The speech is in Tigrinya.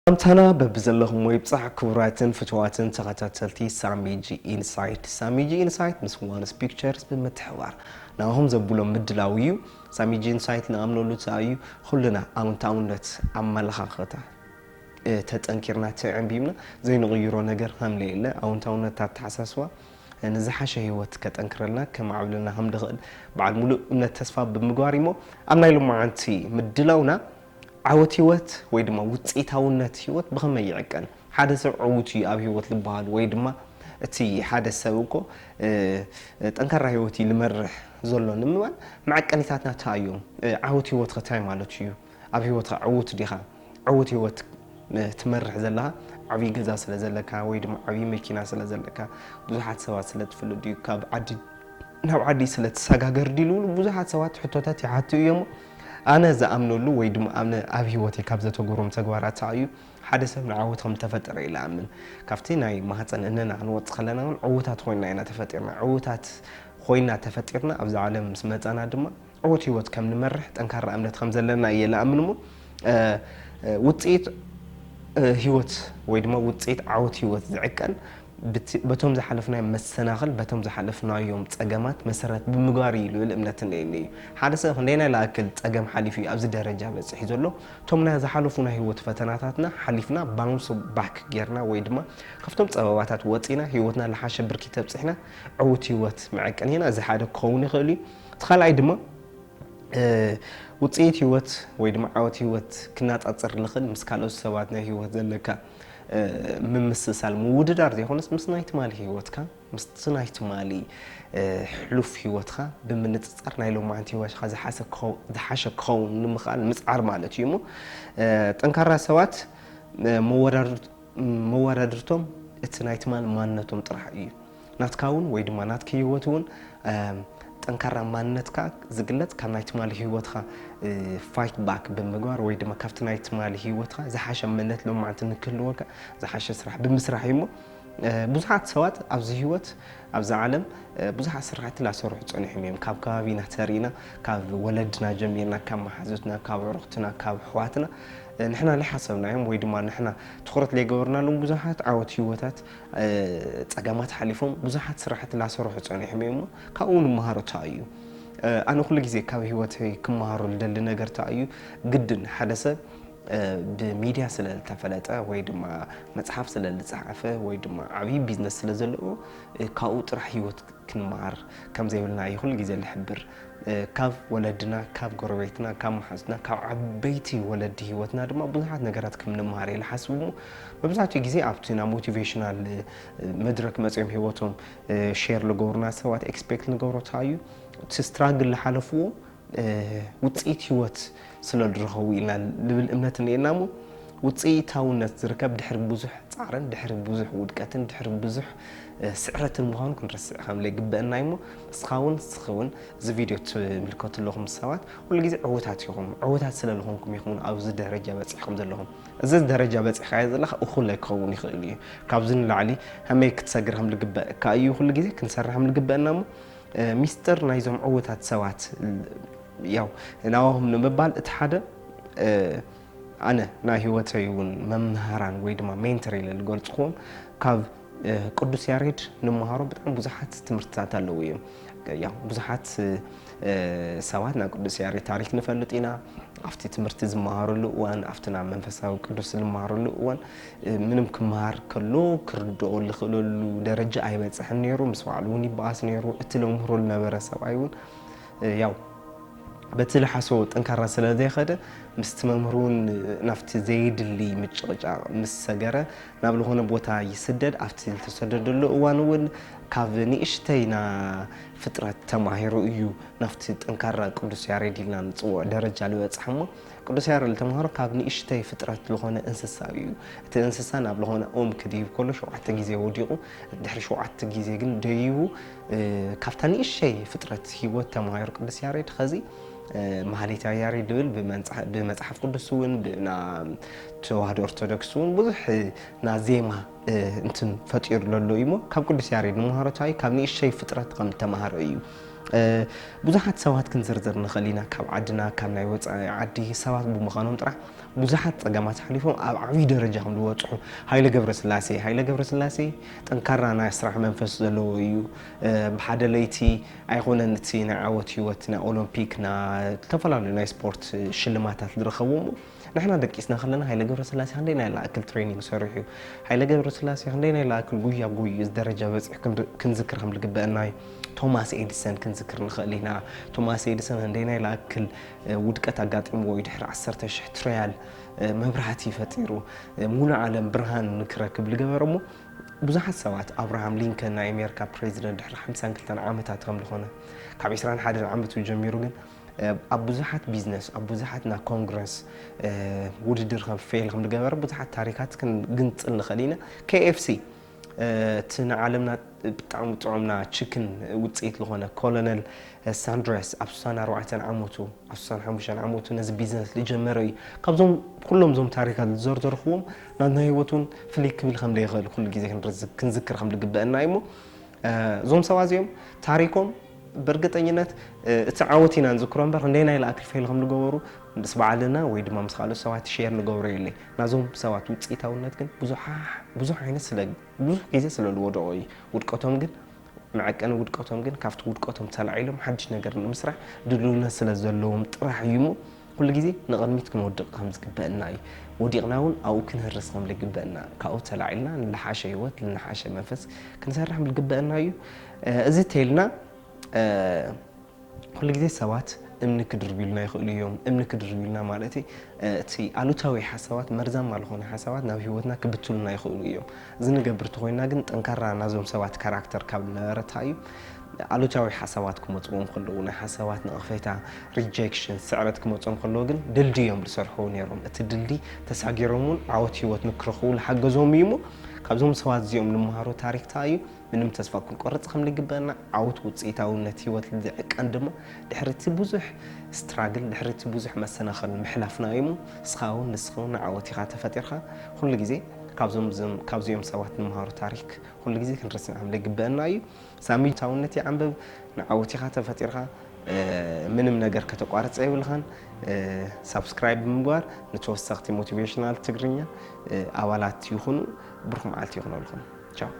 ሰላምታና በብዘለኹሞ ይብጻሕ ክቡራትን ፍትዋትን ተኸታተልቲ ሳሚጂ ኢንሳይት። ሳሚጂ ኢንሳይት ምስ ዋንስ ፒክቸርስ ብምትሕባር ናሆም ዘብሎም ምድላው እዩ። ሳሚጂ ኢንሳይት ንኣምነሉ እንታይ እዩ? ኩልና ኣውንታውነት ኣመለኻኽታ፣ እ፣ ተጠንኪርና ተዕንቢብና ዘይንቕይሮ ነገር ከም ለየለ፣ ኣውንታውነት ኣተሓሳስባ ንዝሓሸ ህይወት ከጠንክረልና ከማዕብለልና ከም ድኽእል በዓል ሙሉእ እምነት ተስፋ ብምግባር እሞ ኣብ ናይ ሎማዓንቲ ምድላውና ዓወት ህይወት ወይ ድማ ውፅኢታውነት ህይወት ብኸመይ ይዕቀን? ሓደ ሰብ ዕዉት እዩ ኣብ ህይወት ዝበሃል ወይ ድማ እቲ ሓደ ሰብ እኮ፣ እ፣ ጠንካራ ህይወት እዩ ልመርሕ ዘሎ ንምባል መዐቀኒታትና እንታይ እዮም? እ፣ ዓወት ህይወት ከ እንታይ ማለት እዩ? ኣብ ህይወትካ ዕዉት ዲኻ? ዕዉት ህይወት፣ እ፣ ትመርሕ ዘለኻ ዓብዪ ገዛ ስለ ዘለካ ወይ ድማ ዓብዪ መኪና ስለ ዘለካ፣ ብዙሓት ሰባት ስለ ትፍልጥ ድዩ? ካብ ዓዲ ናብ ዓዲ ስለ ትሰጋገር ድዩ? ዝብሉ ብዙሓት ሰባት ሕቶታት ይሓቱ እዮም። ኣነ ዝኣምነሉ ወይ ድማ ኣነ ኣብ ህይወተይ ካብ ዘተገበሮም ተግባራት እንታይ እዩ? ሓደ ሰብ ንዓወት ከም ተፈጠረ ኢለ ኣምን። ካብቲ ናይ ማህፀን እነና ክንወጽእ ከለና እውን ዕዉታት ኮይና ኢና ተፈጢርና። ዕዉታት ኮይና ተፈጢርና፣ ኣብዚ ዓለም ምስ መጻና ድማ ዕዉት ህይወት ከም ንመርሕ ጠንካራ እምነት ከም ዘለና እየ ዝኣምን እሞ፣ እ፣ እ፣ ውጽኢት፣ እ፣ ህይወት ወይ ድማ ውጽኢት ዓወት ህይወት ዝዕቀን ብቲ-፣ በቶም ዝሓለፍናዮም መሰናኽል፣ በቶም ዝሓለፍናዮም ጸገማት መሰረት ብምግባር እዩ ልብል እምነት እኒኤኒ እዩ። ሓደ ሰብ ክንደየናይ ዝኣክል ጸገም ሓሊፉ እዩ ኣብዚ ደረጃ በጺሑ ዘሎ? እቶም ናይ ዝሓለፉ ናይ ህይወት ፈተናታትና ሓሊፍና፣ ባውንስ ባክ ጌርና ወይ ድማ ካብቶም ጸበባታት ወጺና ህይወትና ልሓሸ ብርኪ ተብጺሕና ዕዉት ህይወት መዐቀኒና እዚ ሓደ ክኸውን ይኽእል እዩ። እቲ ካልኣይ ድማ፣ እ፣ ውጽኢት ህይወት ወይ ድማ ዓወት ህይወት ክነጻጽር ልኽእል ምስ ካልኦት ሰባት ናይ ህይወት ዘለካ፣ እ፣ ምምስሳል፣ ምውድዳር ዘይኮነስ ምስ ናይ ትማሊ ህይወትካ፣ ምስቲ ናይ ትማሊ፣ እ፣ ሕሉፍ ህይወትካ ብምንጽጻር ናይ ሎማዓንቲ ህይወትካ ዝሓሰ ክኸው-፣ ዝሓሸ ክኸውን ንምኽኣል ምጽዓር ማለት እዩ እሞ፣ እ፣ ጠንካራ ሰባት፣ እ፣ መወዳድር-፣ መወዳድርቶም እቲ ናይ ትማሊ ማንነቶም ጥራሕ እዩ። ናትካ እውን ወይ ድማ ናትኪ ህይወት እውን፣ እም፣ ጠንካራ ማንነትካ ዝግለጽ ካብ ናይ ትማሊ ህይወትካ፣ እ፣ ፋይት ባክ ብምግባር ወይ ድማ ካብቲ ናይ ትማሊ ህይወትካ ዝሓሸ መንነት ሎማዓንቲ ንክህልወካ ዝሓሸ ስራሕ ብምስራሕ እዩ እሞ፣ እ፣ ብዙሓት ሰባት ኣብዚ ህይወት፣ ኣብዚ ዓለም፣ እ፣ ብዙሓት ስራሕቲ ላሰርሑ ጸኒሖም እዮም። ካብ ከባቢና ተሪእና፣ ካብ ወለድና ጀሚርና፣ ካብ መሓዙትና፣ ካብ ኣዕሩኽትና፣ ካብ ኣሕዋትና፣ እ፣ ንሕና ለይሓሰብናዮም ወይ ድማ ንሕና ትኹረት ለይገበርናሎም ብዙሓት ዓወት ህይወታት፣ እ፣ ጸገማት ሓሊፎም ብዙሓት ስራሕቲ ላሰርሑ ጸኒሖም እዮም እሞ፣ ካብኡ ንምሃሮ እንታይ እዩ? እ፣ ኣነ ኩሉ ግዜ ካብ ህይወተይ ክመሃሮ ልደሊ ነገር እንታይ እዩ? ግድን ሓደ ሰብ፣ እ፣ ብሚድያ ስለ ዝተፈለጠ ወይ ድማ መጽሓፍ ስለ ዝጸሓፈ ወይ ድማ ዓብዪ ቢዝነስ ስለ ዘለዎ፣ እ፣ ካብኡ ጥራሕ ህይወት ክንመሃር ከም ዘይብልና እዩ ኩሉ ግዜ ልሕብር። እ፣ ካብ ወለድና፣ ካብ ጎረቤትና፣ ካብ መሓዙትና፣ ካብ ዓበይቲ ወለዲ ህይወትና ድማ ብዙሓት ነገራት ከም ንምሃር እየ ልሓስብ እሞ፣ መብዛሕትኡ ግዜ ኣብቲ ናብ ሞቲቬሽናል፣ እ፣ መድረክ መጺኦም ህይወቶም፣ እ፣ ሼር ልገብሩና ሰባት ኤክስፔክት ንገብሮ እንታይ እዩ? እቲ ስትራግል ልሓለፍዎ፣ እ፣ ውጽኢት ህይወት ስለ ዝረኸቡ ኢልና ልብል እምነት እኒኤና እሞ፣ ውጽኢታውነት ዝርከብ ድሕሪ ብዙሕ ጻዕርን ድሕሪ ብዙሕ ውድቀትን ድሕሪ ብዙሕ፣ እ፣ ስዕረትን ምዃኑ ክንርስዕ ከም ዘይግበአና እዩ እሞ፣ ንስኻ እውን ንስኺ እውን እዚ ቪድዮ ትምልከቱ ኣለኹም ሰባት፣ ኩሉ ግዜ ዕዉታት ኢኹም። ዕዉታት ስለ ዝኾንኩም ኢኹም ኣብዚ ደረጃ በጺሕኩም ዘለኹም። እዚ ደረጃ በጺሕካዮ ዘለኻ እኹል ኣይክኸውን ይኽእል እዩ። ካብዚ ንላዕሊ ከመይ ክትሰግር ከም ዝግበአካ እዩ ኩሉ ግዜ ክንሰርሕ ከም ዝግበአና እሞ፣ እ፣ ሚስጥር ናይዞም ዕዉታት ሰባት፣ ያው፣ ናባኹም ንምባል እቲ ሓደ፣ እ፣ ኣነ ናይ ህይወተይ እውን መምህራን ወይ ድማ ሜንተር ኢለ ዝገልጽክዎም ካብ፣ እ፣ ቅዱስ ያሬድ ንመሃሮ ብጣዕሚ ብዙሓት ትምህርትታት ኣለዉ እዮም። ያው ብዙሓት፣ እ፣ ሰባት ናይ ቅዱስ ያሬድ ታሪክ ንፈልጥ ኢና። ኣብቲ ትምህርቲ ዝመሃረሉ እዋን፣ ኣብቲ ናብ መንፈሳዊ ቅዱስ ዝመሃረሉ እዋን፣ እ፣ ምንም ክመሃር ከሎ ክርድኦ ዝኽእለሉ ደረጃ ኣይበጽሕን ነይሩ። ምስ ባዕሉ እውን ይበኣስ ነይሩ። እቲ ለምህሮ ዝነበረ ሰብኣይ እውን፣ እ፣ ያው በቲ ልሓስቦ ጠንካራ ስለ ዘይኸደ፣ ምስቲ መምህር እውን ናብቲ ዘይድሊ ምጭቕጫቕ ምስ ሰገረ፣ ናብ ዝኾነ ቦታ ይስደድ። ኣብቲ ዝተሰደደሉ እዋን እውን ካብ ንእሽተይና ፍጥረት ተማሂሩ እዩ ናብቲ ጠንካራ ቅዱስ ያሬድ ኢልና ንጽውዖ ደረጃ ዝበጽሐ እሞ፣ ቅዱስ ያሬድ ዝተምሃሮ ካብ ንእሽተይ ፍጥረት ዝኾነ እንስሳ እዩ። እቲ እንስሳ ናብ ዝኾነ ኦም ክድይብ ከሎ ሸውዓተ ግዜ ወዲቑ፣ ድሕሪ ሸውዓተ ግዜ ግን ደይቡ፣ እ፣ ካብታ ንእሽተይ ፍጥረት ህይወት ተማሂሩ ቅዱስ ያሬድ ኸዚ፣ እ፣ ማህሌታ ያሬድ ዝብል ብመንጻ-፣ ብመጽሓፍ ቅዱስ እውን ብ-፣ ና ተዋህዶ ኦርቶዶክስ እውን ብዙሕ፣ እ፣ ና ዜማ፣ እ፣ እንትን ፈጢሩ ዘሎ እዩ እሞ፣ ካብ ቅዱስ ያሬድ ንመሃሮ እንታይ እዩ? ካብ ንእሽተይ ፍጥረት ከም ተማሃሮ እዩ። ብዙሓት ሰባት ክንዝርዝር ንኽእል ኢና። ካብ ዓድና፣ ካብ ናይ ወፃኢ ዓዲ ሰባት ብምዃኖም ጥራሕ ብዙሓት ፀገማት ሓሊፎም ኣብ ዓብዪ ደረጃ ከም ዝበፅሑ፣ ሃይለ ገብረስላሴ፣ ሃይለ ገብረስላሴ ጠንካራ ናይ ስራሕ መንፈስ ዘለዎ እዩ። ብሓደ ለይቲ ኣይኮነን እቲ ናይ ዓወት ህይወት፣ ናይ ኦሎምፒክ፣ ና ዝተፈላለዩ ናይ ስፖርት ሽልማታት ዝረኸቡ እሞ፣ ንሕና ደቂስና ከለና ሃይለ ገብረስላሴ ክንደይ ናይ ላእክል ትሬኒንግ ሰሪሑ እዩ። ሃይለ ገብረስላሴ ክንደይ ናይ ላእክል ጉያ ጉዩ እዚ ደረጃ በፂሑ ክንድ- ክንዝክር ከም ዝግበአና እዩ። ቶማስ ኤዲሰን ክንዝክር ንኽእል ኢና። ቶማስ ኤዲሰን ክንደይ ናይ ላእክል ውድቀት ኣጋጢምዎ እዩ፣ ድሕሪ ዓሰርተ ሽሕ ትሪያል መብራህቲ ፈጢሩ፣ ሙሉእ ዓለም ብርሃን ንክረክብ ዝገበረ እሞ፣ ብዙሓት ሰባት፣ ኣብርሃም ሊንከን ናይ ኣሜሪካ ፕሬዚደንት ድሕሪ ሓምሳን ክልተን ዓመታት ከም ዝኾነ፣ ካብ ዕስራን ሓደን ዓመቱ ጀሚሩ ግን ኣብ ብዙሓት ቢዝነስ፣ ኣብ ብዙሓት ና ኮንግረስ ውድድር ከም ፌል ከም ዝገበረ ብዙሓት ታሪካት ክንግንፅል ንኽእል ኢና። ኬኤፍሲ፣ እቲ ንዓለምና ብጣዕሚ ጥዑምና ችክን ውፅኢት ዝኾነ ኮሎነል ሳንድረስ ኣብ ስሳን ኣርባዕተን ዓመቱ፣ ኣብ ስሳን ሓሙሽተን ዓመቱ ነዚ ቢዝነስ ዝጀመረ እዩ። ካብዞም ኩሎም እዞም ታሪካት ዝዘርዘርኩዎም ናትና ህይወት እውን ፍልይ ክብል ከም ዘይኽእል ኩሉ ግዜ ክንርዝ- ክንዝክር ከም ዝግበአና እዩ እሞ፣ እዞም ሰባት እዚኦም ታሪኮም ብእርግጠኝነት እቲ ዓወት ኢና ንዝክሮ እምበር ክንደይ ናይ ላእክል ፌል ከም ዝገበሩ ምስ ባዕልና ወይ ድማ ምስ ካልኦት ሰባት ሼር ንገብሮ የለይ። ናዞም ሰባት ውፅኢታውነት ግን ብዙሕ ብዙሕ ዓይነት ስለ ብዙሕ ግዜ ስለ ዝወደቑ እዩ። ውድቀቶም ግን፣ መዐቀኒ ውድቀቶም ግን ካብቲ ውድቀቶም ተላዒሎም ሓድሽ ነገር ንምስራሕ ድልውነት ስለ ዘለዎም ጥራሕ እዩ እሞ፣ ኩሉ ግዜ ንቕድሚት ክንወድቕ ከም ዝግበአና እዩ። ወዲቕና እውን ኣብኡ ክንህርስ ከም ዝግበአና፣ ካብኡ ተላዒልና ንልሓሸ ህይወት፣ ንልሓሸ መንፈስ ክንሰርሕ ከም ዝግበአና እዩ። እዚ ተይልና ኩሉ ግዜ ሰባት እምኒ ክድርብዩልና ይኽእሉ እዮም። እምኒ ክድርብዩልና ማለት እቲ ኣሉታዊ ሓሳባት፣ መርዛማ ዝኾነ ሓሳባት ናብ ህይወትና ክብትሉና ይኽእሉ እዮም። እዚ ንገብር ተኾይና ግን ጠንካራ ናዞም ሰባት ካራክተር ካብ ነበረታ እዩ። ኣሉታዊ ሓሳባት ክመፅዎም ከለዉ፣ ናይ ሓሳባት ነቐፌታ፣ ሪጀክሽን፣ ስዕረት ክመፅኦም ከለዉ ግን ድልድይ እዮም ዝሰርሑ ነይሮም። እቲ ድልድይ ተሳጊሮም እውን ዓወት ህይወት ንክረኽቡ ዝሓገዞም እዩ እሞ፣ ካብዞም ሰባት እዚኦም ንምሃሮ ታሪክታ እዩ። ምንም ተስፋ ክንቆርጽ ከም ዝግበአና፣ ዓወት ውጽኢታውነት ህይወት ዝዕቀን ድማ ድሕሪ እቲ ብዙሕ ስትራግል፣ ድሕሪ እቲ ብዙሕ መሰናኸል ምሕላፍና እዩ እሞ፣ ንስኻ እውን ንስኺ እውን ንዓወት ኢኻ ተፈጢርካ። ኩሉ ግዜ ካብዞም ዞም- ካብዚኦም ሰባት ንምሃሮ ታሪክ ኩሉ ግዜ ክንርስዕ ከም ዝግበአና እዩ። ሳሚ ታውነት ይዓንብብ፣ ንዓወት ኢኻ ተፈጢርካ። ምንም ነገር ከተቋርጽ የብልኻን። ሳብስክራይብ ብምግባር ንተወሰኽቲ ሞቲቬሽናል ትግርኛ ኣባላት ይኹኑ። ብሩኽ መዓልቲ ይኹነልኩም። ቻው።